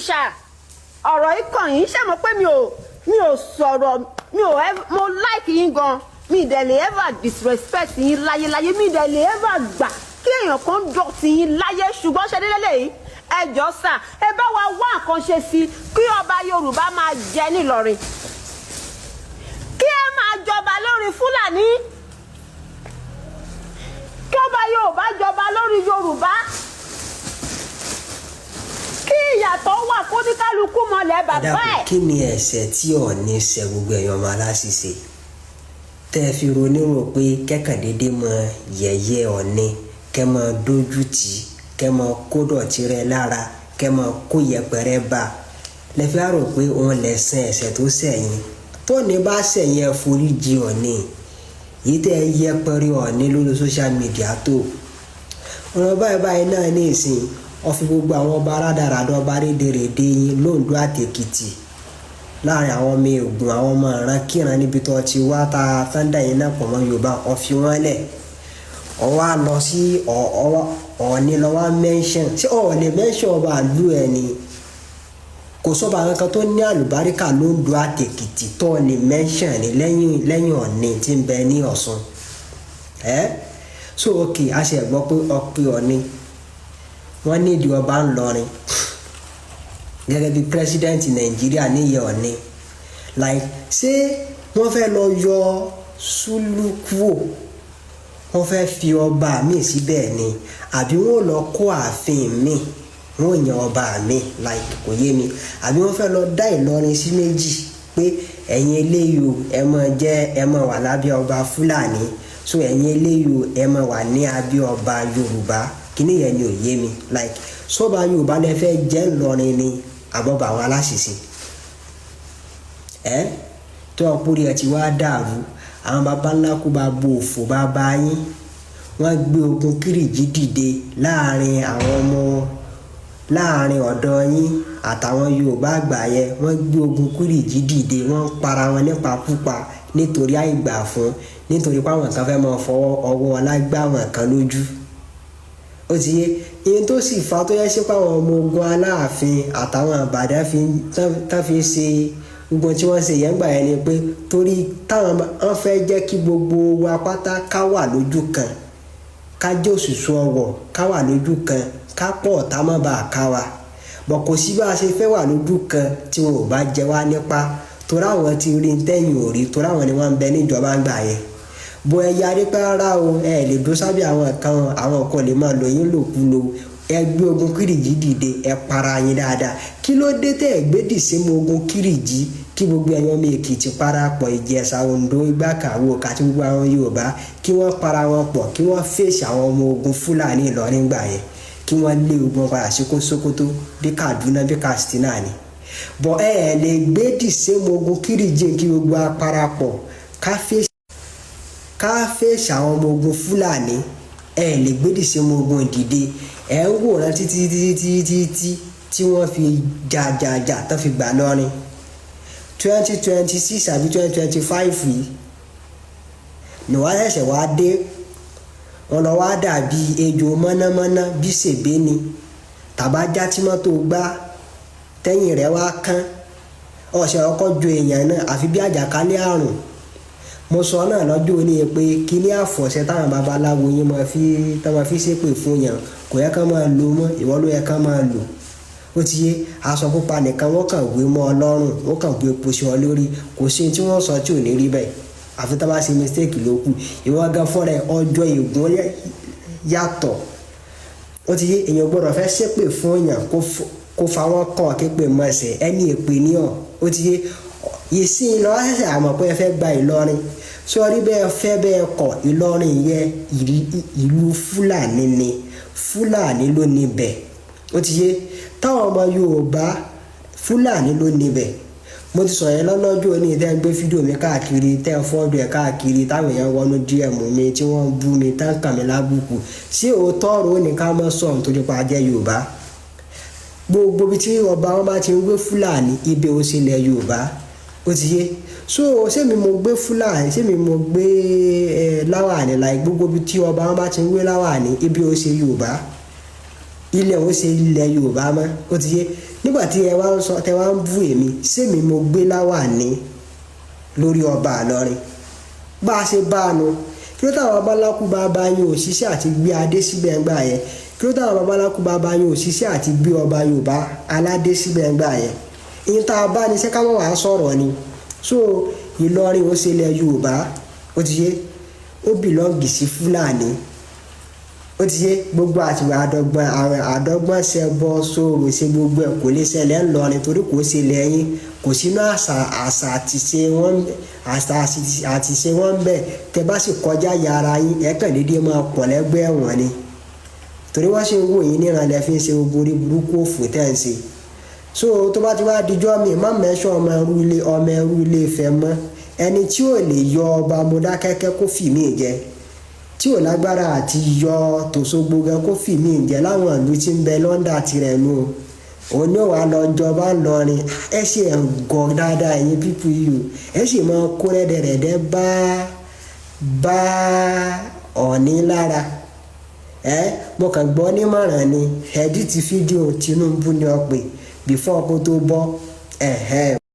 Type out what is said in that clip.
Òrìṣà, ọ̀rọ̀ yìí kàn yín. Ṣé mo pé mi ò sọ̀rọ̀, mi ò mo like yín gan. Mi dẹ̀ lè ever disrespect yín láyéláyé, mi dẹ̀ lè ever gbà kí èèyàn kan dọ̀tí yín láyé. Ṣùgbọ́n ṣe délé yìí, ẹ jọ̀ọ́ sà, ẹ bá wa wá nǹkan ṣe sí kí ọba Yorùbá máa jẹ nílọrin, kí ẹ máa jọba lórí Fúlàní, kí ọba Yorùbá jọba lórí Yorùbá, kí ìyàtọ̀ wà kó ní kálukú mọlẹ̀ Ẹ bàbá dákun, ẹ̀. Kí ni ẹ̀ṣẹ̀ tí Ọọ̀ni ṣẹ̀ gbogbo ẹ̀yàn ọmọ aláṣìṣe tẹ́ ẹ fi ronú pé kẹ́kàndéédé mọ yẹ̀yẹ́ Ọọ̀ni, kẹ́ mọ dójú tì í, kẹ́ mọ kó dọ̀tí rẹ lára, kẹ́ mọ kó yẹpẹrẹ bá lẹ́fẹ́ á rò pé òun lẹ̀sẹ̀ ẹ̀ṣẹ̀ tó ṣẹ̀yìn? Tóní bá ṣẹ̀yìn, ẹ forí jì Ọọ̀ni. Yìí tẹ́ ẹ yẹpẹrẹ Ọọ̀ni lórí social media tó ọ̀rọ̀ báyìí báyìí náà ní ìsìn, wọ́n fi gbogbo àwọn ọba aládàradà, ọba rédèrèdè yín lóńdó àtèkìtì, láàrin àwọn ọmọ ègùn, àwọn ọmọ ìran kíran níbi tó ti wá ta tọ́ndà yín náà pọ̀ mọ́ Yorùbá, wọ́n fi wọ́n lẹ̀. Ọwọ́ á lọ sí Ọọ̀ni lọ́wọ́ mention. Ṣé Ọọ̀ni mention ọba àlú ẹ̀ ni? Kò sọ́ba kankan tó ní àlùbáríkà lóńdó àtèkìtì tó ní mention ní lẹ́yìn Ọọ̀ni tí ń bẹ ní Ọ̀ṣun ẹ́. So ok, a ṣe gbọ́ pé ọpẹ́ Ọọ̀ni, wọ́n nídìí ọba ńlọrin gẹ́gẹ́ bí president Nàìjíríà níyẹ Ọọ̀ni. Like, ṣé wọ́n fẹ́ lọ yọ Sùlù kúò, wọ́n fẹ́ fi ọba míì síbẹ̀ ni, àbí wọ́n lọ kó ààfin míì, wọ́n yan ọba míì? Like, kò yé mi. Àbí wọ́n fẹ́ lọ dá Ìlọrin sí méjì pé ẹ̀yin eléyìí o, ẹ máa jẹ́, ẹ máa wà lábẹ́ ọba Fúlàní, so ẹ̀yin eléyìí o, ẹ máa wà ní abẹ́ ọba Yorùbá? Kíní yẹn ni ò yé mi. Like, sọ́ba Yorùbá lẹ fẹ́ jẹ́ ńlọrin ni, àbọ̀bà àwọn aláṣìṣe ẹ tó ọ̀pọ̀rí ẹ ti wá dàrú? Àwọn baba ńlá kú bá bo òfò bàbá yín, wọ́n gbé ogun Kírìjí dìde láàrin àwọn ọmọ, láàrin ọ̀dọ́ yín àtàwọn Yorùbá àgbà yẹn. Wọ́n gbé ogun Kírìjí dìde, wọ́n ń para wọn nípakúpa nítorí àìgbà fún, nítorí pé àwọn kan fẹ́ máa fọwọ́ ọwọ́ ọlá gbá àwọn kan lójú. Ó ti yé ìyẹn tó sì fa tó yẹ sí pé àwọn ọmọ ogun Aláàfin àtàwọn Àbàdàn fi tán fi ṣe gbogbo tí wọ́n ṣe yẹn gbà yẹn ni pé torí táwọn wọ́n fẹ́ jẹ́ kí gbogbo wa pátá ká wà lójú kan, ká jẹ́ òṣùṣù ọwọ̀, ká wà lójú kan, ká pọ̀ ọ̀tá má bàa ká wa bọ̀. Kò sí bá a ṣe fẹ́ wà lójú kan tí wọn ò bá jẹ wá nípa, torí àwọn ti rí tẹ́yìn ò rí, torí àwọn ni wọ́n ń bẹ níjọba ń gbà yẹn. Bó ẹ yarí pé rárá o, ẹ lè dó sábẹ́ àwọn kan, àwọn kan lè máa lò yín lòkulò, ẹ gbé ogun Kírìjí dìde, ẹ para yín dáadáa. Kí ló dé tẹ́ ẹ gbé dìsẹ́mu ogun Kírìjí, kí gbogbo ẹ̀yàn ọmọ Èkìtì parapọ̀, Ìjẹ̀ṣà, Oǹdó, Ìgbàkàwò àti gbogbo àwọn Yorùbá, kí wọ́n para wọn pọ̀, kí wọ́n fèsì àwọn ọmọ ogun Fúlàní Ìlọrin gbà yẹn, kí wọ́n lé ogun padà sí Sókótó, bí Kaduna, bí Katsina ni? Bọ̀ ẹ ẹ lè gbé dìsẹ́mu ogun Kírìjí kí gbogbo aparapọ̀ ká fèsì àwọn ọmọ ogun Fúlàní. Ẹ lè gbé dìsẹ́mu ogun dìde. Ẹ ń wòran títí títí títí tí tí wọ́n fi jà jà jà tán fi gbà lọ́rin 2026 àbí 2025 yìí ni wàá ṣẹ̀ṣẹ̀ wá dé. Wọn lọ wá dàbí ejò mọ́nàmọ́ná, bí sèbé ni tàbájá tí mọ́tò gbá tẹ́yìn rẹ̀ wá kán ọ̀sẹ̀ ọkọ̀ ju èèyàn náà, àfi bí àjàkálẹ̀ àrùn. Mo sọ náà lọ́jọ́ òní pé kíní àfọ̀ṣẹ táwọn babaláwo yín máa fi tá máa fi ṣépè fún yàn, kò yẹ ká máa lò mọ́. Ìwọ ló yẹ ká máa lò. Ó ti yé, aṣọ pupa nìkan wọ́n kàn wé mọ́ ọ lọ́rùn, wọ́n kàn gbé epo sí ọ lórí. Kò sí tí wọ́n sọ tí ò ní rí bẹ́ẹ̀, àfi tá bá ṣe mistake ló kù. Ìwọ gan fúnra ẹ, ọjọ́ ìgún yàtọ̀. Ó ti yé, èèyàn gbọ́dọ̀ fẹ́ ṣépè fún yàn kó fa wọn kàn képe mọ̀ọ́sẹ̀ ẹni èpè ní ọ̀. Ó ti yé, ìsìn lọ ṣẹ̀ṣẹ̀ àmọ̀ pé ẹ fẹ́ gba Ìlọrin sọrí bẹ́ẹ̀ fẹ́ bẹ́ẹ̀ kọ̀. Ìlọrin yẹ ìlú Fúlàní ni, Fúlàní ló níbẹ̀. Ó ti yé, táwọn ọmọ Yorùbá, Fúlàní ló níbẹ̀. Mo ti sọ yẹn lọ́lọ́jọ́ òní. Tẹ́ ń gbé fídíò mi káàkiri, tẹ́ ń fọ́dọ̀ ẹ̀ káàkiri, táwọn èèyàn wọnú DM mi, tí wọ́n ń bú mi, tá ń kàn mí lábùkù. Ṣé òótọ́ ọ̀rọ̀ ó ní ká mọ́ sọ̀rọ̀ nítorí pa jẹ́ Yorùbá? Gbogbo ibi tí ọba wọn bá ti ń gbé Fúlàní, ibẹ̀ ó sì ilẹ̀ Yorùbá. Ó ti yé. So ṣé mi mo gbé Fúlàní, ṣé mi mo gbé ẹ láwàní? Láì gbogbo ibi tí ọba wọn bá ti ń gbé láwàní, ibi ó ṣe Yorùbá. Ilẹ̀ òun ṣe ilẹ̀ Yorùbá mọ́. Ó ti yé. Nígbà tí ẹ wá ń sọ, tẹ wá ń bú èmi, sẹ́mi mo gbé láwàní lórí ọba Ìlọrin? Bá a ṣe bá a nu, kí ló táwọn babaláku bàbá yín ò ṣiṣẹ́ àti gbé adé síbẹ̀ ń gbà yẹn? Kí ló táwọn babaláku bàbá yín ò ṣiṣẹ́ àti gbé ọba Yorùbá aládé síbẹ̀ ń gbà yẹn? Ìyẹn tá a bá ní sẹ́ ká mọ̀ wá sọ̀rọ̀ ni. So Ìlọrin ó ṣe ilẹ̀ Yorùbá. Ó ti yé. Ó belong sí Fúlàní. Ó ti yé. Gbogbo àtìwà àdọ́gbọ́n, àwọn àdọ́gbọ́n ṣẹbọ sóòrò ṣe gbogbo ẹ̀, kò lè ṣẹlẹ̀ ńlọrin torí kò ṣe lẹ́yìn, kò sínú àṣà àtìṣe wọn, àṣà àtìṣe wọn ń bẹ. Tẹ bá sì kọjá yàrá yín, ẹ kàn déédéé máa pọ̀ lẹ́gbẹ́ ẹ̀wọ̀n ni, torí wọ́n sì ń wò yín níran lẹ́ fi ń ṣe gbogbo orí burúkú òfò tẹ́ ń ṣe. So tó bá ti wá dijọ́ mi, má mẹ́sàn ọmọ ẹrú ilé, ọmọ ẹrú ilé Ifẹ̀ mọ́. Ẹni tí ò lè yọ ọba Mọdákẹ́kẹ́ kó fì mí jẹ, tí ò lágbára àti yọ tÒṣogbo gan kó fì mí jẹ láwọn ìlú tí ń bẹ lọ́ndà tirẹ̀ nù o, òun ní wàá lọ jọba ńlọrin. Ẹ sì ẹ̀ ń gọ dáadáa, ẹ̀yin people yìí o. Ẹ sì máa kó rẹ́dẹ̀rẹ́dẹ́ bá Ọ̀ọ̀ni lára. Ẹ mo kàn gbọ́ nímọ̀ràn ni, edit fídíò Tinubu ni ọ pè before kó tó bọ́ ẹ̀hẹ́.